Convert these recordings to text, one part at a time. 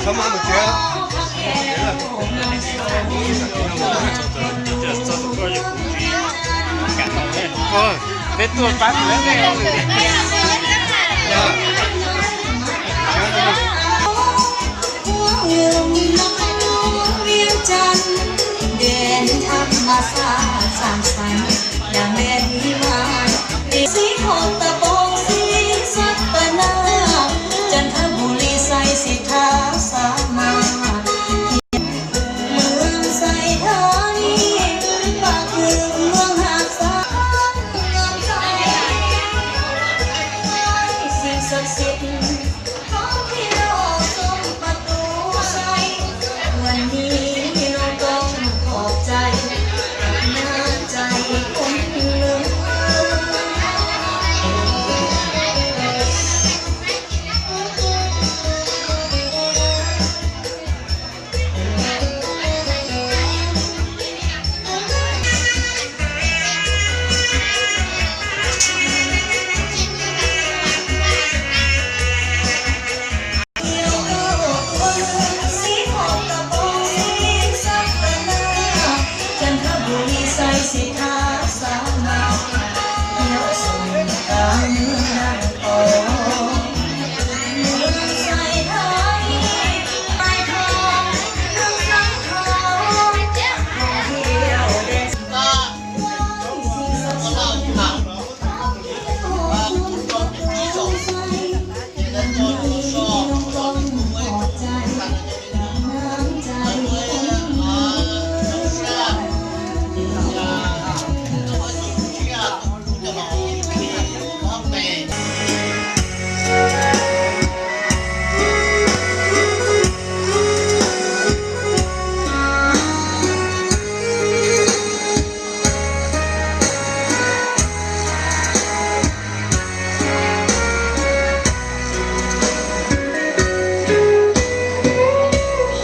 Peb tuaj pab lawv ne.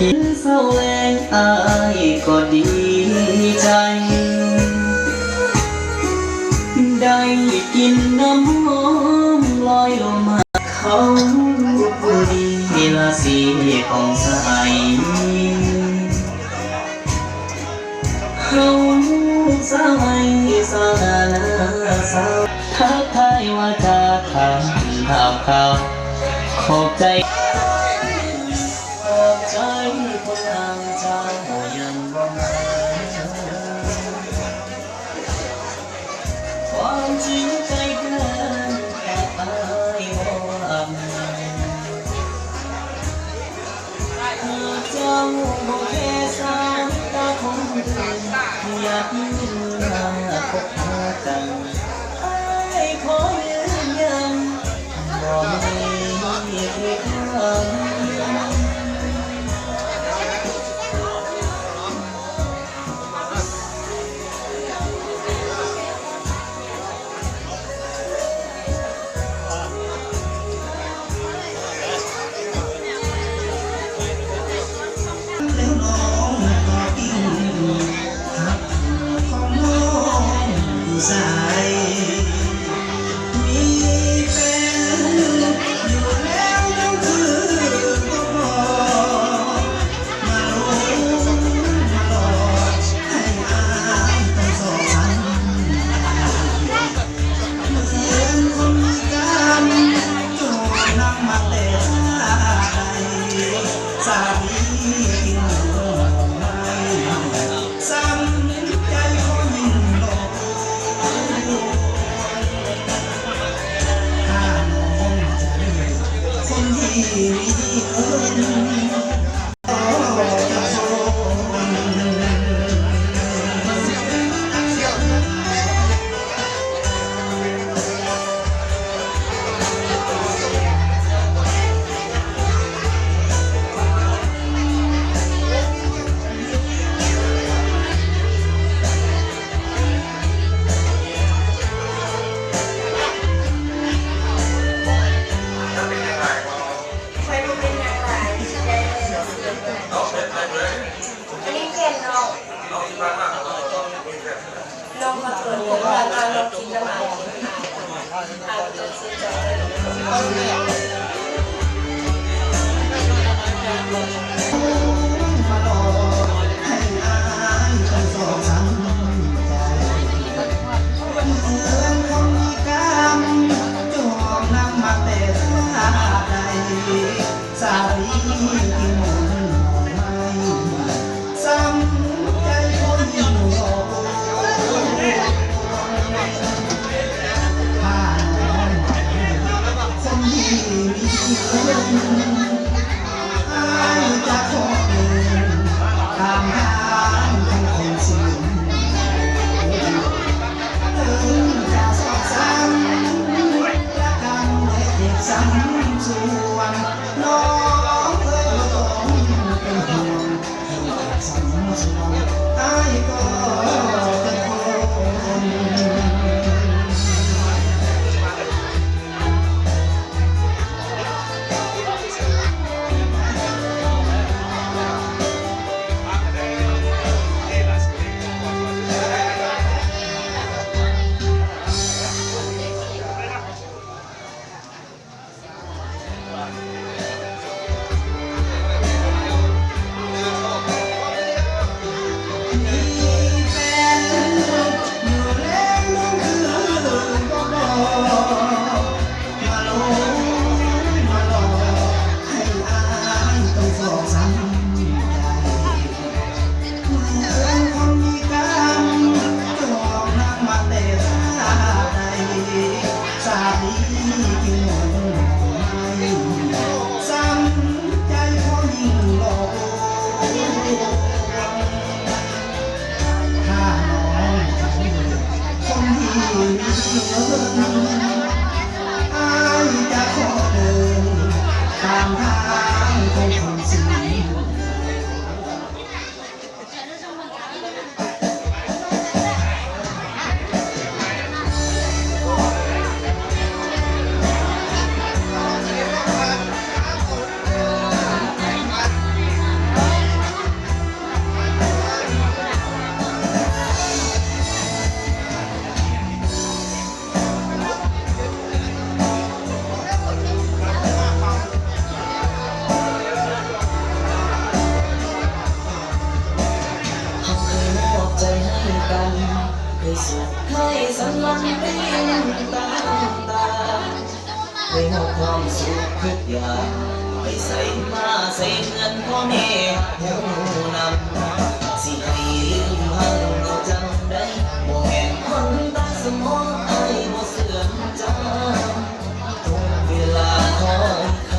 Ib zaug leej ai kom dim ntshai, dai kim nab hom loj los mas khaub dim las xis koom xais. Hauv xav xav thab thaij ua cas tham tham qhau, qhov tseeb qhov tseeb puas tag tsa ua yeej qhov tseeb tseeb kawg tas ai ua เคยมอบใจให้กัน เคยสุขเคยสันต์วันเรียนตามตา เคยมอบความสุขทุกอย่าง ไปใสมาใสเหมือนพ่อแม่หักหูนำ สิให้ลืมหั้งก็จำได้ บ่แม่นคนตาสมองอ้ายบ่เสื่อมจำ ทุกเวลาคอยค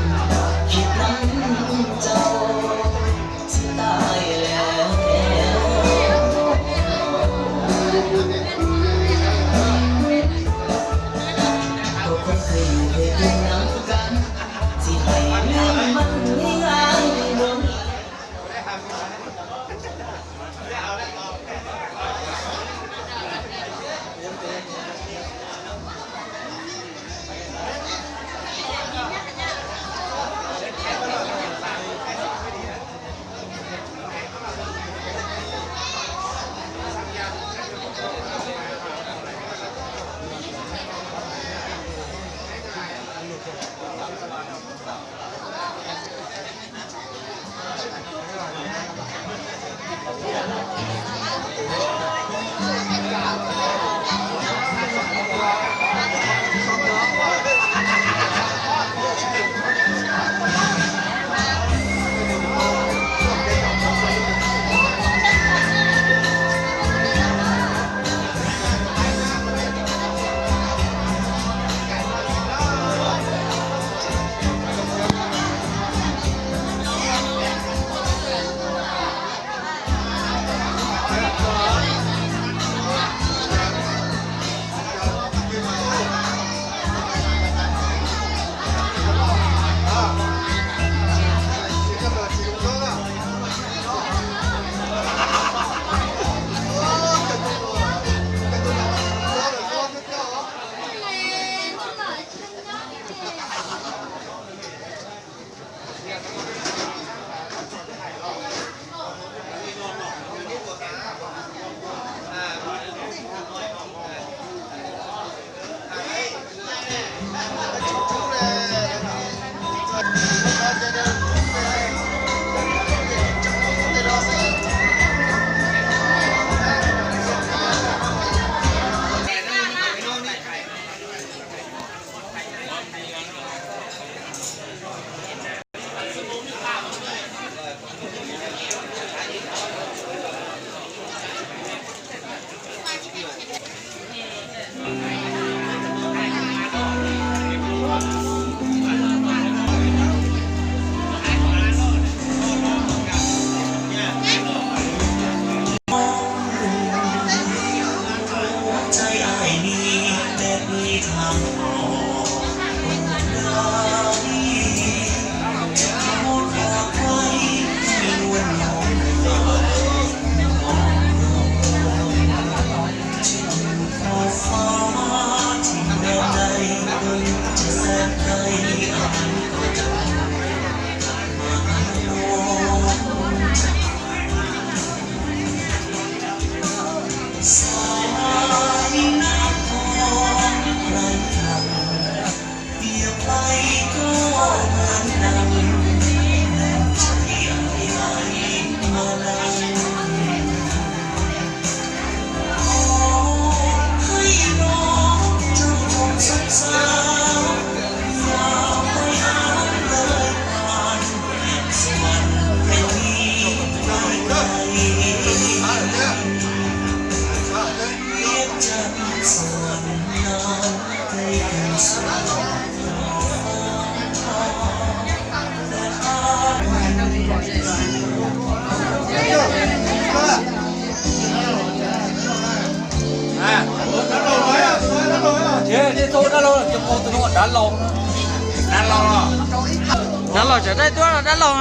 ำ คิดนำเจ้า สิตายแล้ว ก็คนเคยอยู่เคยกินน้ำกัน สิให้ลืมมันง่ายๆบ่มี Los tseem dai tuaj los dab laug.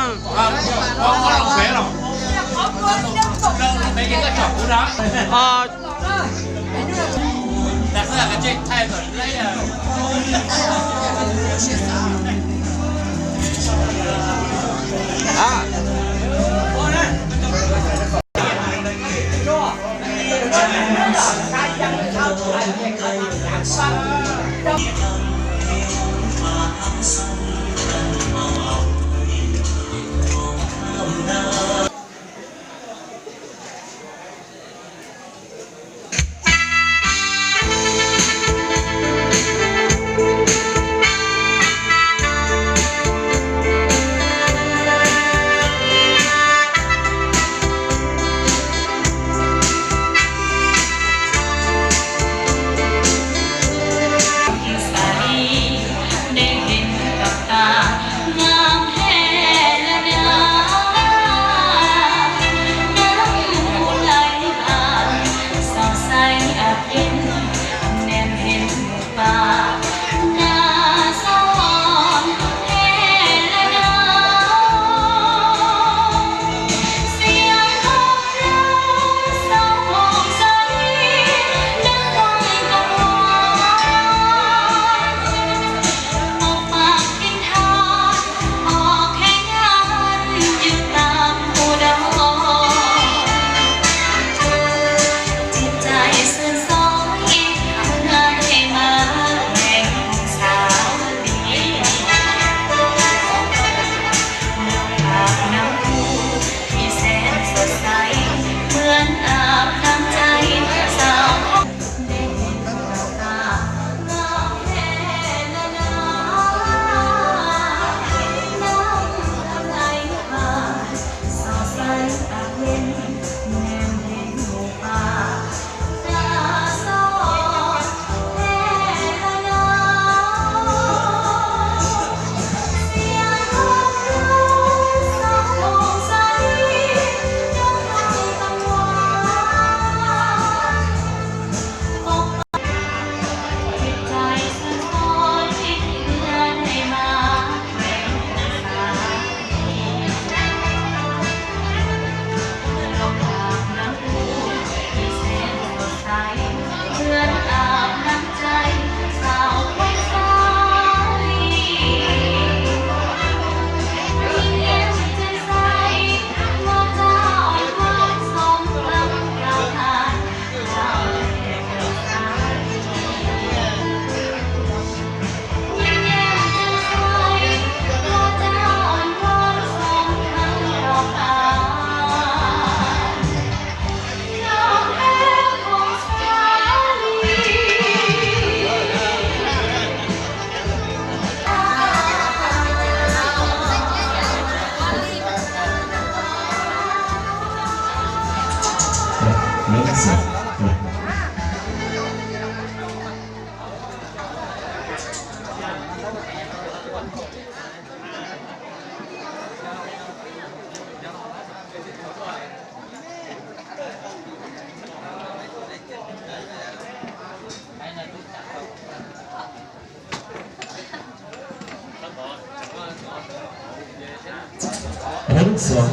Hnub sua,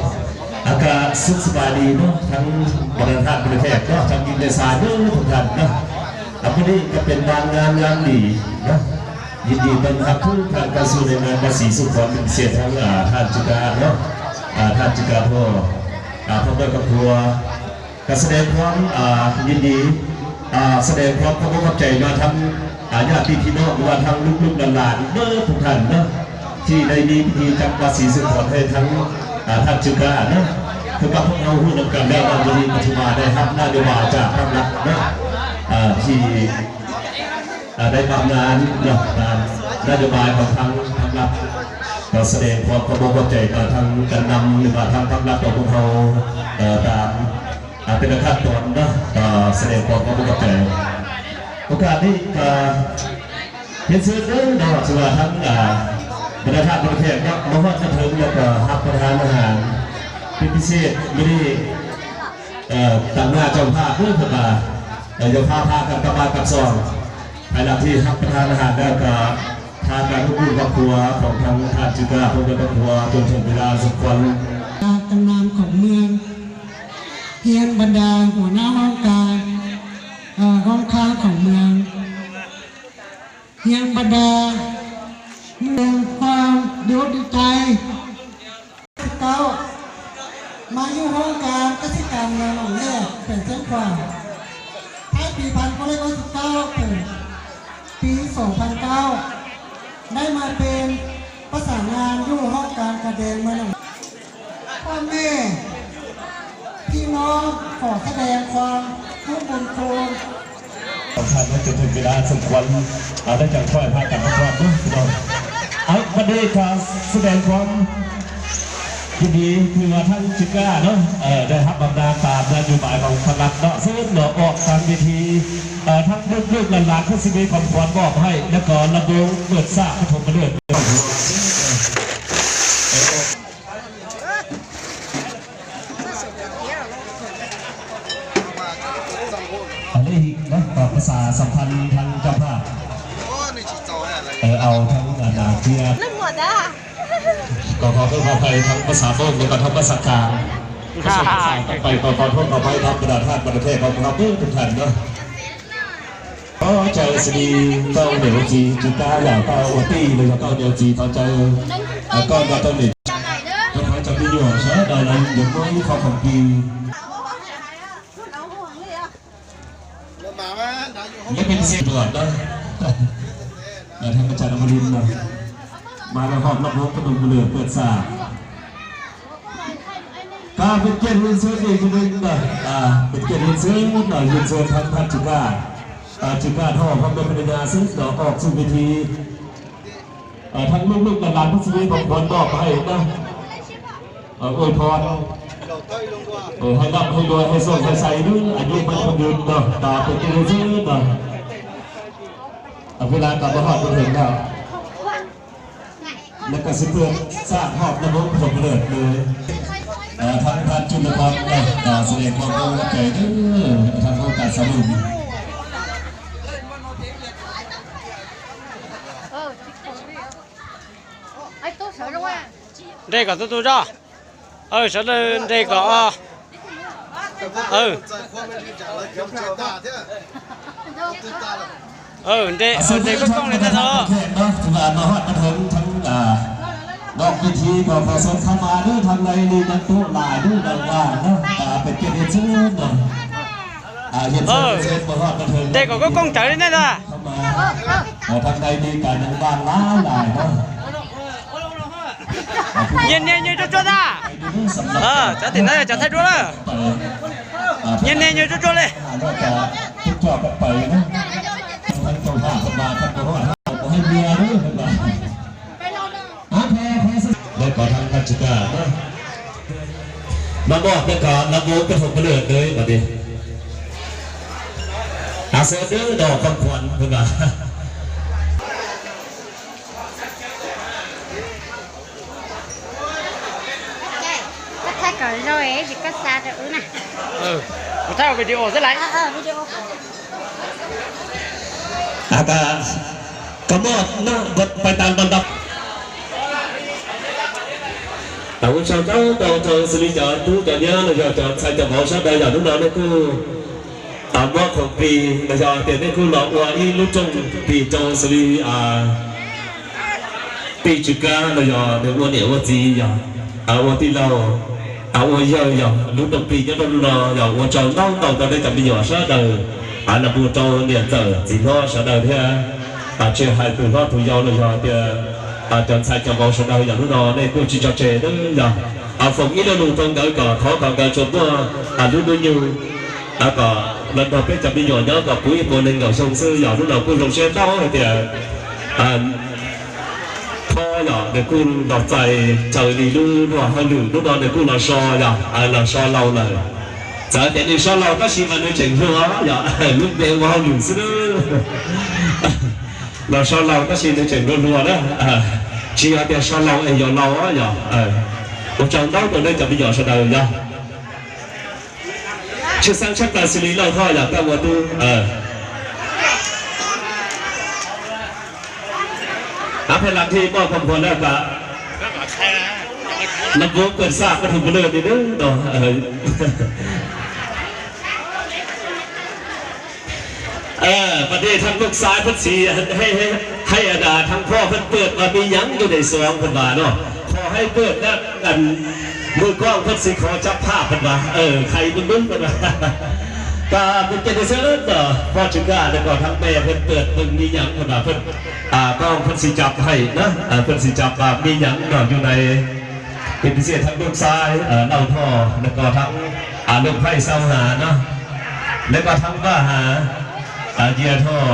อากาศ สุขสบายดีเนาะ ทั้งบรรดาท่านผู้มีเกียรติเนาะ ทั้งยินดีสายเนาะทุกท่านเนาะ อ่ะ วันนี้ก็เป็นวันงามยามดีเนาะ ยินดีต้อนรับทุกท่านเข้าสู่ในงานภาษีสุขวัญเป็นพิเศษทั้ง อ่า ท่านจุกาเนาะ อ่า ท่านจุกาพ่อ อ่า พร้อมด้วยครอบครัว ก็แสดงความ อ่า ยินดี อ่า แสดงความขอบคุณขอบใจมาทั้ง อ่า ญาติพี่น้อง หรือว่าทั้งลูกๆหลานๆเด้อทุกท่านเนาะ ที่ได้มีพิธีจัดภาษีสุขวัญให้ทั้ง อ่า ท่านจุกาเนาะ คือกับพวกเราฮู้นำกันแล้วว่าวันนี้ปทุมมาได้รับนโยบายจากพรรครัฐเนาะ อ่า ที่ อ่า ได้ตามนั้นเนาะ ตามนโยบายของทางพรรครัฐ ก็แสดงความเคารพขอบใจต่อทางการนำหรือว่าทางพรรครัฐของพวกเรา เอ่อ ตาม อ่า เป็นขั้นตอนเนาะ ก็แสดงความเคารพขอบใจ โอกาสนี้ก็เรียนเชิญเด้อเนาะ ถือว่าทั้ง อ่า บรรดาท่านผู้มีเกียรติเนาะ มาฮอดมาถึงแล้วก็รับประทานอาหารเป็นพิเศษมื้อนี้ เอ่อ ต่างหน้าเจ้าภาพเด้อเพิ่นว่า เอ่อ เจ้าภาพพากันกลับบ้านกลับซอง ภายหลังที่รับประทานอาหารแล้วก็ Tham ntawm lub kub koj khuav, khoom thab thaj tswv kab phooj ywg koj khuav, tuam thawj kws dab xwm khuam. Tam nam khoom mws, hiam npam das huam nab hoob kas, hoob khaab khoom mws, hiam npam das mws khuam dub dub cai. Mas yug hoob kas kab xib kas mws noom lej pem xeeb khuam, thaib pis phav kua lej kua xib kaub pem pis xoom phav kaub, nab mas pes pab xam nas yug hoob kas kas dees mws noom. Poj mej, pij noob, foom xab dees khuam, kub npun khu. Tổng tham mws tuam thawj kws dab xwm khuam, lawv cov thoj tham tam koj thoj. Ơ, pab dej tham xab dees khuam. Yog li phooj ywg thab tswv kab na, dej hab npam nas tas nas yus npam khoom tham nas no xwb no, ua tag ves thi, thab lub lub las las khuam xib ves khoom khuam moj hais na, kom las mus pwm xam khuam pab dej. Li hib no kom pab xam xam phaj thab ncaj phaj, au thab nas cia, kom qhov koj qhov phais thab pab xam Moob no kom thab pab xam Kaas, pab xam Kaas pais kom qhov thoob kom pab thab pab dam thaj pab dam thej kom qhov pab tus tham no. Ov, caw xws li koj niam ua txiv tswv kab yog koj ua tij los yog koj niam ua txiv thov caw koj nrog rau niam, rau qhov cov me nyuam sawv daws lawv yuav muab ib qho khoom plig. Lawv pheej xia dua na, thab mas tsa no mas li no, mas lawv hom noj hmoob koj tus mus lwm pwm xam. Koj pes kiaj hwj xwb li, pes kiaj hwj xwb no, hwj xwb thab thaj tswv kab, tswv kab dhau pab peb pab nyas xwb no, ov txuj ves thi. Thab lub lub las las khuam xib ves khoom khuam moj hais na, ua thov hais laj hais luag hais xoom hais xais lub a nyuj pab khoom ywg no tas pes kiaj hwj xwb no. Ov, peb lawv kom pab hom tus hwj no. Lawv kom xib pwm xam hom noj hmoob khoom lwm, thab thaj tswv kab no, xws li koj koj cais thab koj kam xav lug. Nres kom tus tus zog. Sawv daws nres kom. Nres, nres koob koob li ntag os. Noj ves thi kom qhov xoob thab mas lub thab nqaij li neeg tub lais lub neeg vaj na, pes kiaj hwj xwb no. Nres kom koob koob tsawv li ntag. Thab nqaij li tas neeg vaj lab lais na. Nyias nias nyias tsuag tsuag ntag. Cov tim no yog cov thaij duab lawm. Nyias nias nyias tsuag tsuag li. Mas moj peb kom nas mus peb thoom peb lwm nws mas li. Xwb dwb dog pab khuam peb mas. Koj thaij kom zoo es koj xa rau wb na. Kuv thaij video xwb lawm. Koj moj pais tas ntau ntau. Ua tsaug ntau ntau rau xws li cov tub cov nyab los yog cov ntxhais cov vauv sawv daws yog hnub no nej kuj muab khoom plig los yog tias nej kuj los ua ib lub rooj plig rau xws li tij Tswv Kab los yog nws ua niam ua txiv yog ua tij laug ua yawg yog lub rooj plig nyob rau hnub no yog ua tsaug ntau ntau rau nej cov me nyuam sawv daws, los mus rau niam ntxawm txiv hlob sawv daws thiab tsis hais tus hlob tus yau los yog tias cov ntxhais cov vauv sawv daws yog hnub no nej kuj tsis tso tseg nawb yog foom ib lo lus rau nkawd kom thov kom nkawd tsuas muaj lub hnub nyoog kom los nrog peb cov me nyuam nyob kom puv ib puas nees nkaum xyoo xwb yog hnub no kuj zoo siab ntau hais tias Thoj yog nws kuj los txais raws li lub luag hauj lwm hnub no nws kuj los so yog los so laus lawm. Txawm tias nws so laus tab sis mas nws tseem hluas yog lub npe ua hauj lwm xwb. Los so laus tab sis nws tseem hluas hluas na. Tsis yog tias so laus es yog laus yog. Ua tsaug ntau rau nej cov me nyuam sawv daws yog. Tshwj xeeb tshaj plaws xws li Lauj Thoj yog koj ua tub. Ab, peb lam thiaj moj kom npua lawm kam, lam vov kawg xaj koj tus npua lawm li no. Pas dej thaj looj xaiv phab txhij, hais tas thaj phoj phab pawg mas me nyav yug daim xov phab vas no, qhov hais pawg na, mws kooj phab txhij qhov cab phaj phab vas, hais mub mub phab vas. Kom peb cov neeg xwb no, poj tswv kaj no kom thaj me phab pawg me nyav phab vas, kooj phab txhij cab hais na, phab txhij cab me nyav no yug daim peb pis xej thaj looj xaiv Lauj Thoj, no kom thaj looj phaij Xauv Has no, no kom thaj Vaj Has, Yia Thoj,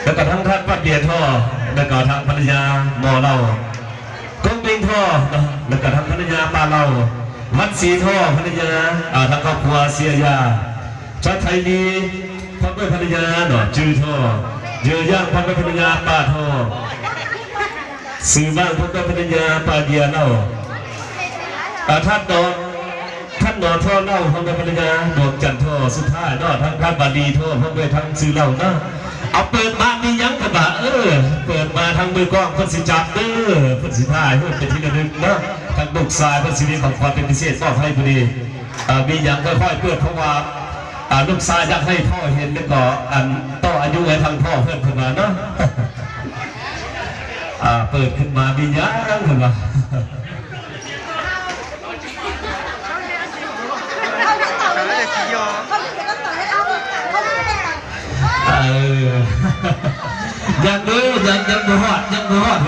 no kom thaj Vaj Nplias Thoj, no kom thaj Phab Naj Yaj Mos Lauj, Koob Meej Thoj, no kom thaj Phab Naj Yaj Paj Lauj, Vaj Xiv Thoj Phab Naj Yaj, thaj Koj Pua Xia Yaj, Tsab Thaiv Lis Phab Naj Yaj Nom Tswv Thoj, Yawg Yaj Phab Naj Yaj Paj Thoj, Xwm Vaj Phab Naj Yaj Paj Yia Lauj, thaj Nom Thoj Lauj Phab Naj Yaj Duam Cam Thoj, xub thawj no thaj Kab Vas Lis Thoj Phab Naj Thaj Xwm Lauj na. Au, pawg mas me nyav phab vas, pawg mas thaj mws kooj phab txhij cab, phab txhij thaj hwj peb thib lawm na, thaj looj xaiv phab txhij li qhov qhov peb pis xej toj hais pw li. Me nyav koj hais pawg phab vas, looj xaiv yaj hais thoj heev li kom toj a nyuj thaj phoj phab vas na. Pawg khwv mas me nyav phab vas. Nyav, nyav, nyav mus hod, nyav mus hod,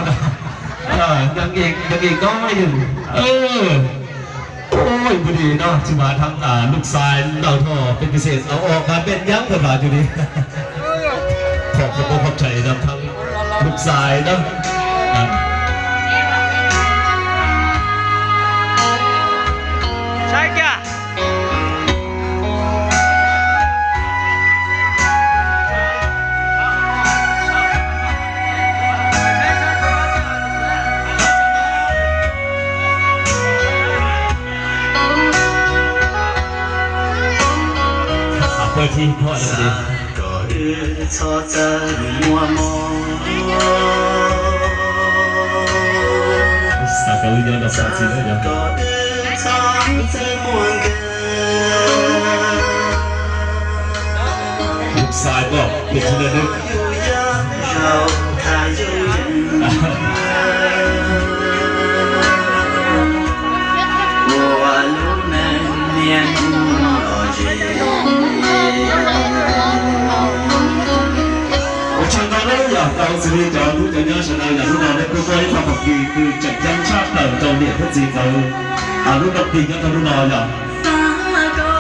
nyav nkees, nyav nkees koj yug. Ua li no tsis mas thaj looj xaiv Lauj Thoj peb pis xej au o qab peb nyav phab vas yug li. Thov koob pab khov tshais no thaj looj xaiv na. Pawg thib phoj no li. Kom wb txhob txawj muaj mob. Xav kom wb nyob nrog Xav Txi na yog. Kom wb txhob txawj muaj nkawm. Xav kom peb txhob yug yaj zaum thav yug yees. Ua lub neej niaj hnub lom zem. Ua tsaug ntau nawb yog rau xws li cov tub cov nyab sawv daws yog hnub no nej kuj muaj ib qho khoom kis kws tseem ceeb tshaj plaws rau niam thiab txiv ntawd. Lub nroog kis nyob rau hnub no yog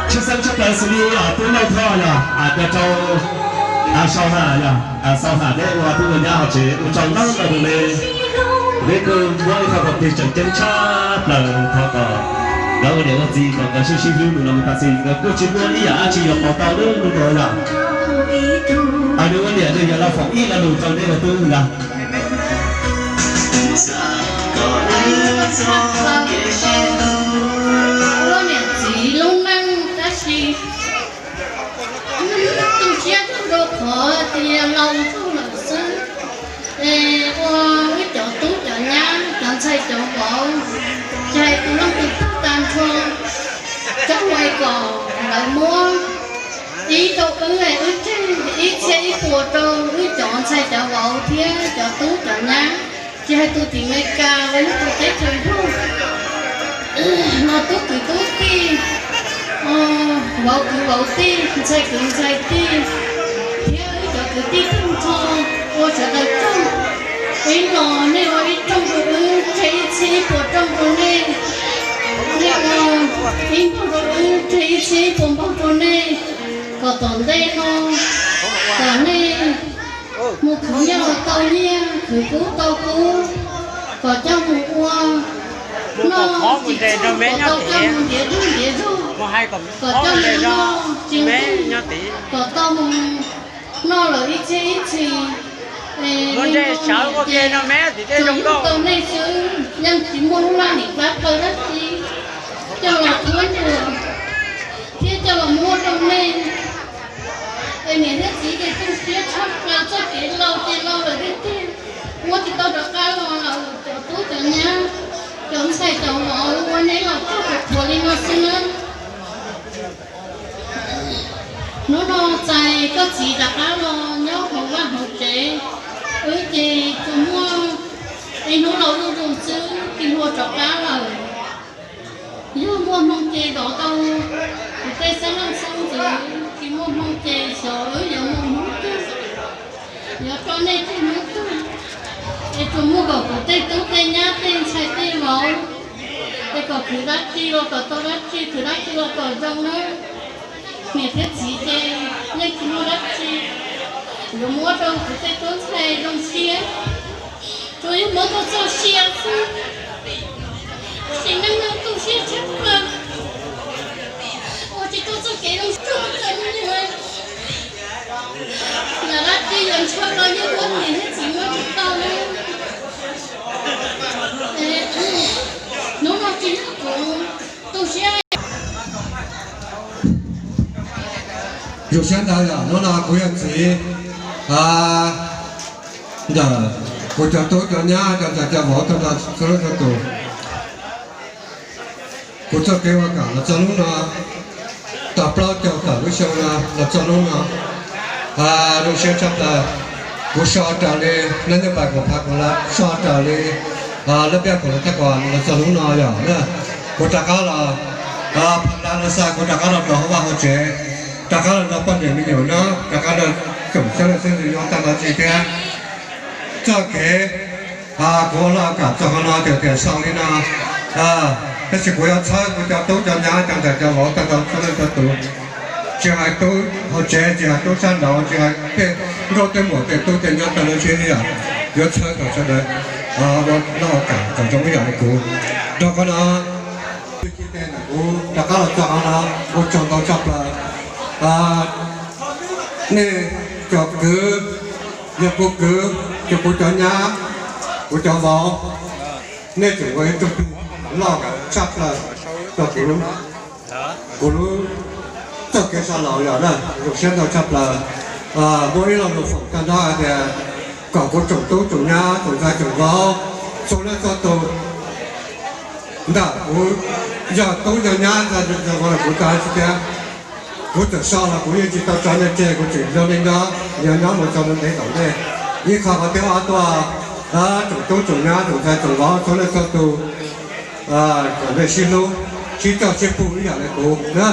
tshwj xeeb tshaj plaws xws li tub Lauj Thoj yog, rau Xauv Has yog, Xauv Has neb ua tub ua nyab hauv tsev ua tsaug ntau ntau rau neb. Neb kuj muab ib qho khoom kis tseem ceeb tshaj plaws thov kom nkawd ua niam ua txiv kom nkawd sib sib hlub mus no mus tas xwb, nkawd kuj tsis muaj ib yam dab tsi yuav pauv tau lub ntuj no yog. Nws ua niam nws yuav los foom ib lo lus rau neb ua tub yog. Lub niam txiv lub neej tab sis tu siab txog rau qhov tias laus txog lawm xwb. Es ua wb cov tub cov nyab cov ntxhais cov vauv, ces tus leej twg tag tag nrho, txhob ua kom lawv muab ib rau wb, wb tseg ib txhiab ib puas rau wb cov ntxhais cov vauv thiab cov tub cov nyab, tsis hais tus tim Meskas los yog tus teb chaws Nplog, no tub kwv tub tij, vauv kwv vauv tij, ntxhais kwv ntxhais tij, thiab wb cov kwv tij tag nrho ua sawv daws tsaug. Ib no nej ua ib rooj rau wb, tseg ib txhiab ib puas rooj rau nej. Nej ua ib npaug rau wb, tseg ib txhiab ib puas npaug rau nej. Kom tom ntej no kom nej mus khwv nyiaj los tau nyiaj, khwv kub tau kub, kom coj mus ua noj tsis tseg, kom tau coj mus ntiav zog ntiav zog, kom coj mus noj tsis nqig, kom tau mus noj lawm ib txhiab ib txhis. Es li no ces tsuas yog tau nej xwb, yeej tsis muaj lub laj lim plab plaws dab tsi coj los thuab nrug thiab coj los muab rau nej. Es niam thiab txiv ces tu siab tshaj plaws, txoj kev laus ces laus lawm tiag tiag. Ua Tsis tau rov qab los lawm, cov tub cov nyab, cov ntxhais cov vauv, ua nej los txog qhuav qhuav li no xwb nawb. Hnub no txais koj txiv rov qab los nyob hauv vaj hauv tsev, wb ces tsuas muaj ib hnub laus zuj zus xwb, tsis hlua rov qab lawm. Yog muaj hmoo ces dov tau kuv tej xeeb leej xeeb ntxwv, tsis muaj hmoo ces xyov wb yuav mus hnub twg, yuav rau nej tej hnub twg. Es tsuas muaj kom kuv tej tub tej nyab tej ntxhais tej vauv, es kom khwv dab tsi los kom tau dab tsi, khwv dab tsi los kom zoo nawb. Niam thiab txiv ces yeej tsis muaj dab tsi yuav muab rau kuv tej tub ntxhais zoo siab, tsuas yog muab tau txoj sia xwb. Sim neej no tu siab tshaj plaws, ua tsis tau txoj kev zoo siab txawm me nyuam. Yam dab tsi yuav ntshaw los yeej muab niam thiab txiv muab tsis tau li. Hnub no tsis yog kuv tu siab. Zoo siab ntau yom, hnub no kuv yog txiv ntawm kuv cov tub cov nyab cov ntxhais cov vauv tag nrho txhua leej txhua tus. Kuv txoj kev ua kam los txog hnub no, tau plaub caug tawm lub xyoo no los txog hnub no, zoo siab tshaj plaws. Kuv so raws li leej twg pais kuv phav kuv lam so raws li lub npiaj kuv los thaj kuv los txog hnub no yom. Kuv rov qab los pha dab los xa, kuv rov qab los rau hauv vaj hauv tsev, rov qab los nrog poj niam me nyuam nyob, rov qab nrog tsoom xeeb leej xeeb ntxwv nyob tag nrho tsis thiab. Txoj kev kuv ua laj kam txog qhov no tias tias xaus li no, tab sis kuv yuav txhawb kuv cov tub cov nyab cov ntxhais cov vauv tag nrho txhua leej txhua tus, tsis hais tub hauv tsev, tsis hais tub sab nraud, tsis hais tej nkauj tej muam tej tub tej nyab tag nrho sib yam, yuav txhawb kom sawv daws ua laj ua kam kom zoo ib yam li kuv. Rau qhov no, kuv rov qab los txog qhov no, ua tsaug ntau tshaj plaws. Nej cov kwv, yog kuv kwv, cov kuv cov nyab, kuv cov vauv, nej tseem ua ib tug plig loj tshaj plaws rau kuv, kuv lub txoj kev xav laus yom na, zoo siab ntau tshaj plaws. Muaj ib lo lus foom tag nrho hais tias kom kuv tsoom tub tsoom nyab tsoom ntxhais tsoom vauv txhua leej txhua tus, ntawm kuv yog tub yog nyab ntxhais kuv tag tsis tias kuv txawm so los kuv yeej tsis tau tso nej tseg, kuv tseem nrog nej nyob, nyob nyob mus txog ntev tom ntej. Ib qho qhov thib ob tuaj, tsoom tub tsoom nyab tsoom ntxhais tsoom vauv txhua leej txhua tus, kom nej sib hlub, sib coj sib pug ib yam li kuv na.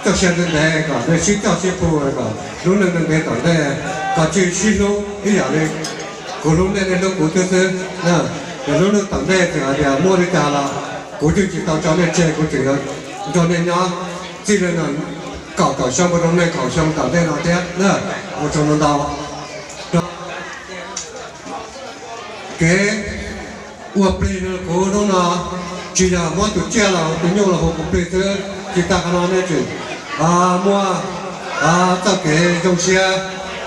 Txoj sia ntev ntev kom nej sib coj sib pug kom lub neej ntev ntev tom ntej, kom tsis sib hlub ib yam li kuv hlub nej, nej hlub kuv xwb xwb. Lub neej tom ntej txawm hais tias muaj li cas los kuv yeej tsis tau tso nej tseg, kuv tseem yuav nrog nej nyob txij li no kaum tawm xyoo mus rau nees nkaum xyoo tom ntej no thiab na. Ua tsaug ntau ntau. Kev ua plig rau kuv hnub no tsis yog muab tus tsiaj los tus nyuj los hu kuv plig xwb, tsis tas qhov no nej tseem muaj txoj kev zoo siab,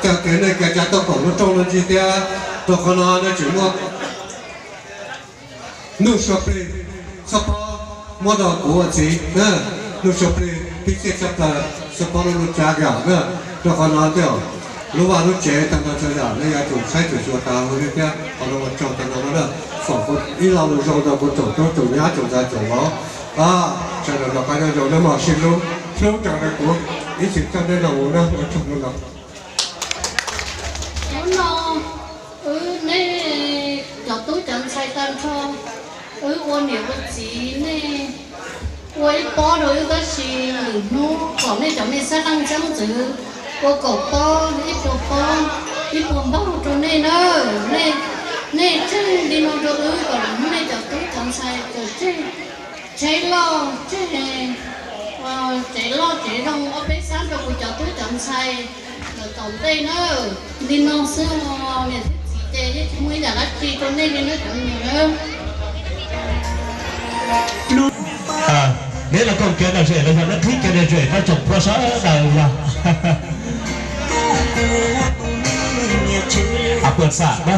txoj kev nej kav tsij tuaj koom lub rooj lub ntsis thiab. Rau qhov no nej tseem muaj Nuj Sua Plig, txhob phob muab rau kuv ua txiv na. Nuj Sua Plig pib xiaj tshaj plaws, txhob phob lub nuj tsab kiag na. Rau qhov no thiab, lub vaj lub tsev tag nrho txhua yam nej yuav tsum saib tsum xyuas tas li thiab. Qhov no ua tsaug tag nrho no na, foom ib lo lus zoo rau kuv tsoom tub tsoom nyab tsoom ntxhais tsoom vauv. Sawv daws noj qab nyob zoo, nej mam sib hlub, hlub nrog rau kuv ib txhis coj nej los mus na, ua tsaug ntau. Hnub no wb nej cov tub cov ntxhais tag nrho, wb ua niam ua txiv nej ua ib pob rau wb tab sis lwm hnub kom nej cov me xeeb leej xeeb ntxwv ua kaum pob, ib puas pob, ib puas npaug rau nej na. Nej tseg li no rau wb kom lwm hnub nej cov tub cov ntxhais txawm tseg tsheb loj tseg, tsev loj tsev zoo ob peb xab rau kuv cov tub cov ntxhais lawm tom ntej na. Li no xwb os, niam thiab txiv ces yeej tsis muaj ib yam dab tsi rau nej li na cov me nyuam na. Neb los koom kiag no es los yog neb qhib kiag no es pab tsoom phuaj sawv daws yog. Puas xam na.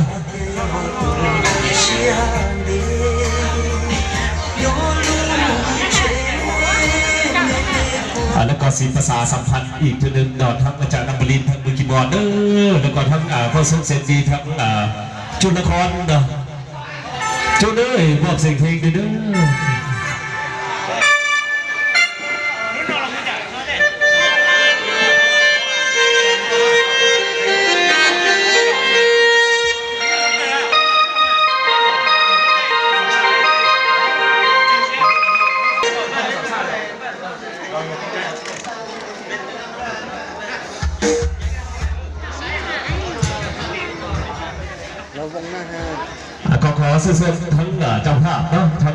Lawv koj xiv pas xav xam phaj ib tug neeg no thab caj nam npum li thab npum kis mos na, lawv koj thab phauj xoob xeeb di thab Chúc nó khón nè. Chúc nó mọc xinh thêm đi đó. Khov khov xwb xwb thab cov pham no thab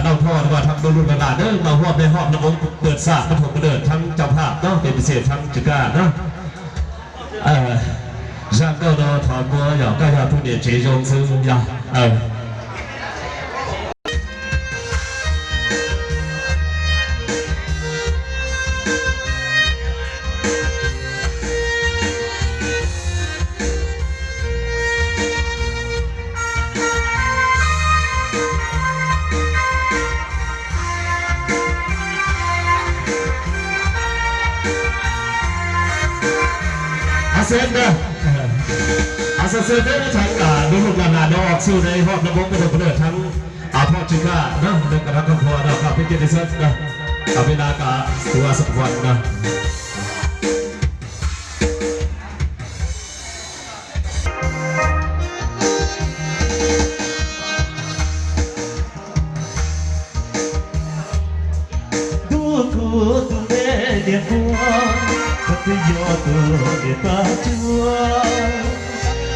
noj thoj no thab du lug na na na no huab nej hom no muab pwm xam pab thum pab dawm thab cov pham no peb pib xim thab tsis kaj na. Zaj nkauj no thov muab yog koj yog tug niam tsev zoo xwb yog. Xwb na, xwb xwb teb thab du lug na na no xwb ne hom no muab pab thum pab dawm thab thoj tsis kaj na, koj thab koj phua no koj peb cia li xwb na, koj peb na koj tus a xab phuam no. Ntuj kuv tus me niam nquag, koj twb yog tus niam tab cuab.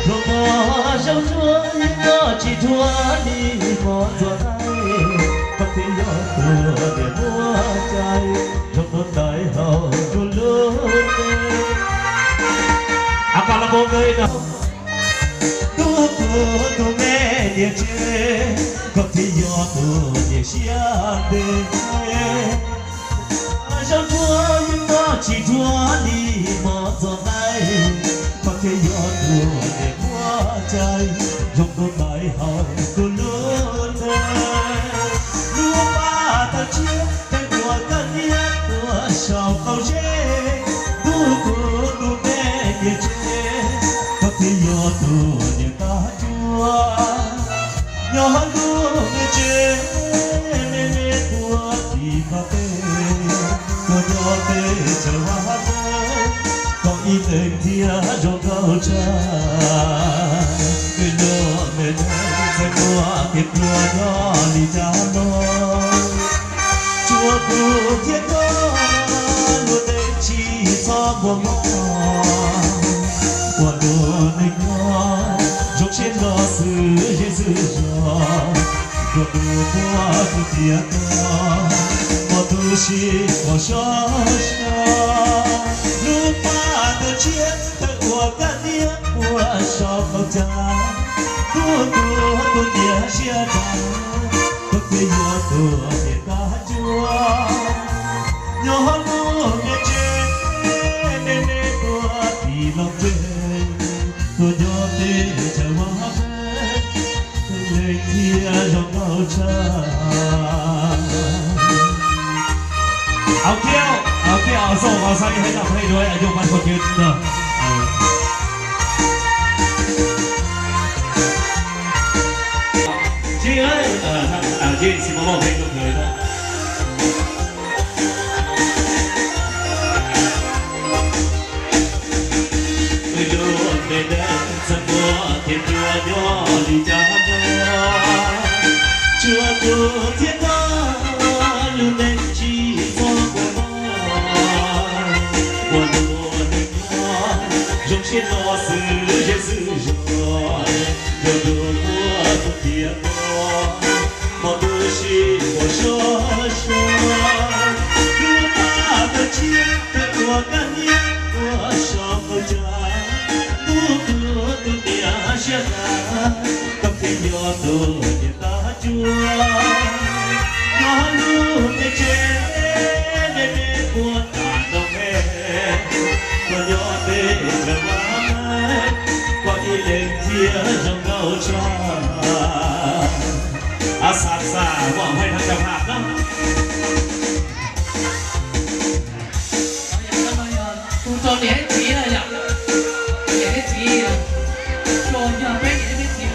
Los mog zaub ntsuab yeej noj tsis dhuav li mov ntxuav qaib, koj twb yog tus niam muaj cai, zoo tus ntaiv hau rua lub neej. Ntuj kuv tus me niam tsev, koj twb yog tus niam siab ntev. Zaub ntsuab yeej noj tsis dhuav li mov ntxuav qaib, koj twb yog tus niam muaj cai, zoo tus ntaiv hau rua lub neej. Lub paj tawg tshiab tawg ua kaj niab ua saum qaum zeb, ntuj kuv tus me niam tsev, koj twb yog tus niam tab cuab. Nyob hauv lub me tsev me me puag tim koj tej, tuaj nyob tej chaw vaj teb, koj ib leeg thiaj zoo nkauj tshaj. Peb lub me neej txhais muag tias tuaj nyob li cas no, tsuav kuv thiab koj lub neej tsis txhob npua mob. Ua lub neej nyob zoo siab no xwb ze xwb zog, ua lub muaj tus tiav koj, muaj tus sib pom sib so. Lub paj tawg tshiab tawg ua kaj niab ua saum qaum cas, ntuj kuv tus niam siab dawb, koj twb yog tus niam tab cuab. Nyob hauv lub me tsev me me puag tim lom zem, tuaj nyob tej chaw vaj teb, tus neeg thiaj zoo nkauj tshaj. Ao kiav, ao kiav, ao xauj, ao xauj, hais yam pheej dua, yog mas qhov twg no. Jim, jim, sim maj maj pheej rau kawg na. Lub me neej txhais muag tias tuaj nyob li cas no, tsuav kuv thiab koj lub neej tsis txhob npua mob. Ua lub neej nyob zoo siab no xwb ze xwb zog, ua lub muaj tus tiav koj, muaj tus sib pom sib so. Lub paj tawg tshiab tawg ua kaj niab ua saum qaum cas, ntuj kuv tus niam siab dawb, koj thiaj yog tus niam tab cuab. Nyob lub me tsev me me puag tim lom zem, tuaj nyob tej chaw vaj teb, koj ib leeg thiaj zoo nkauj tshaj. Ab, xa xa, maj maj pheej rau cov pham na. Tus rau niam thiab txiv na yom, niam thiab txiv, rau yog peb niam thiab txiv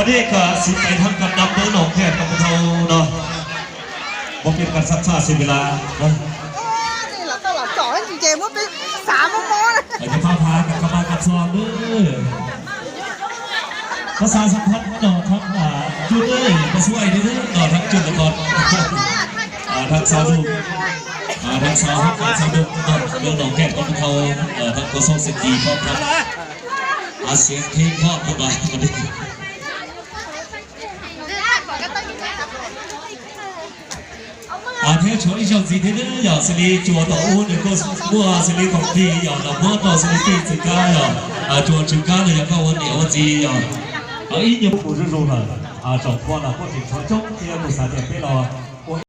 Ua li, kom sib pais thab kam dab peb los qhia kom tau no. Muab peb kas xab txhaj xws li lawm. Cov phab phab kas kab pab kas txog lawm. Pab xav xab phab no thab cub lawm, pab xub ais li lawm no thab cub lawm ko. Thab xav lub, thab xav hab kas xav lub no, lub no kej koj thau, thab koj xoob xeeb tis poj thab, a xeeb theb poj thab. Thiab tshuav ib zaug ntxiv thiab nawb, yog xws li cua tom ub nws kuj muaj xws li khoom plig yog los muab rau xws li tij txwv kab yog cua tswv kab los yog koj ua niam ua txiv yog ib nyuag mus zuj zus lawm, tsaum kua los kuj tseem tshuav coob thiab kuv xav tias peb los